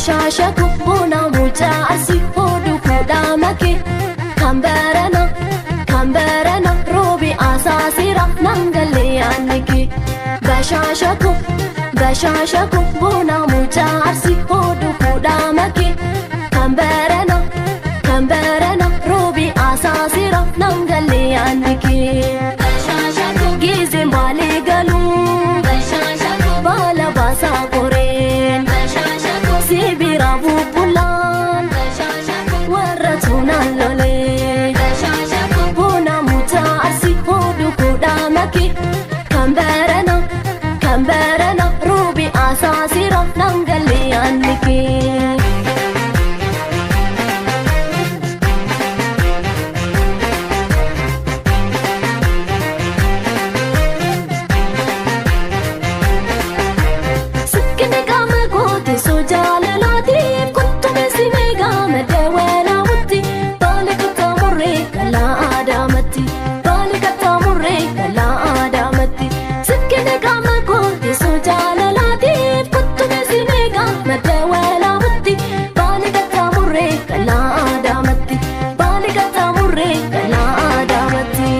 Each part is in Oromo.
Bashaasha buna mucaa Arsii hodhu kudhaa makee kan barana kan barana roobi asaasira nangalee yaannike. Bashaasha bashaasha buna mucaa Arsii hodhu kudhaa makee kan barana kan barana roobi asaasira nangalee yaannike. Giizeen baalee galuu baala baasaa qoreen sibira bubbulaan warra tuunaan lolee buna mucaa Arsii hodhu kudhaa makee kan barana kan barana roobi asaasira nangalee yaannike. Sikkini qaama goote soo jaalalaatiif kottu simee gaama dawalaawutti baala kattaa kalaa aadaamatti baala kattaa kalaa aadaamatti. Sikkini qaama goote soo jaalalaatiif kottu simee gaama dawalaawutti baala kattaa kalaa aadaamatti baala kattaa kalaa aadaamatti.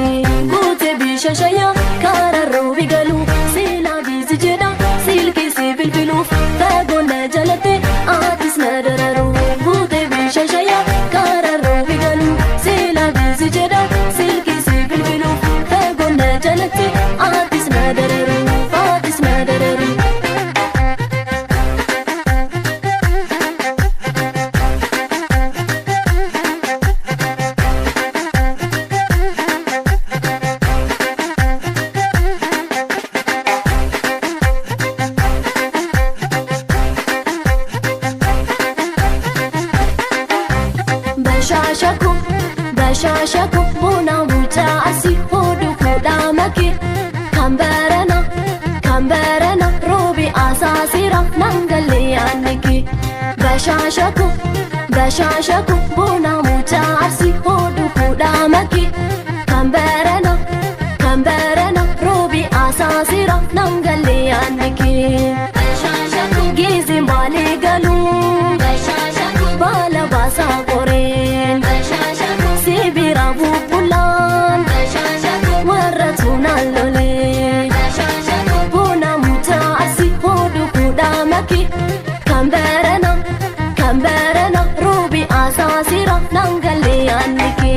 Guute bishashaya karaa roobi galuu seelaa biizi jedha. Silkii si bilbiluuf fagoo na jalate atis na dararu. Guute bishashaya karaa roobi galuu seelaa biizi jedha. Silkii si bilbiluuf fagoo na jalate atis na dararu atis na dararu. Bashaasha bashaasha buna mucaa Arsii hodhu kudhaa makee kan barana kan barana roobi asaasira nangalee yaannike. Bashaasha bashaasha buna mucaa Arsii hodhu kudhaa makee kan barana kan barana roobi asaasira nangalee yaannike. Giizeen baalee galuu baala baasaa qoreen sibira bubbulaan warra tuunaan lolee buna mucaa Arsii hodhu kudhaa makee kan barana kan barana roobi asaasira nangalee yaannike.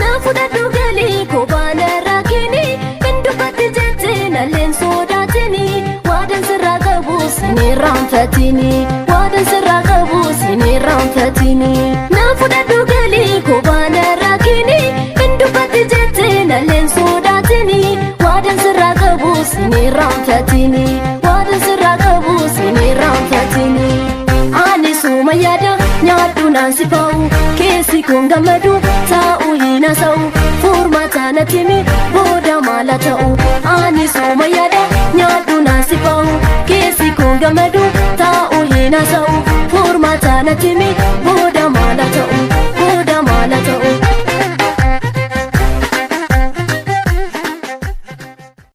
Na fudhadhu galii kophaan rakkini hin dubbatti jettee nalleen sodaatini waadan sirraa qabu sin irraanfatini waadan sirraa qabu sin irraanfatini. Na fudhadhu galii kophaan rakkini hin dubbatti jettee nalleen sodaatini waadan sirraa qabu sin irraanfatini waadan sirraa qabu sin irraanfatini. Ani suma yaada nyaadhu naan si fa'u keessi kun gammadu taa'u hin haasa'u furmaata natti himi booda maala ta'u. Ani suma yaada nyaadhu naan si fa'u keessi kun gammadu taa'u hin haasa'u furmaata natti himi booda.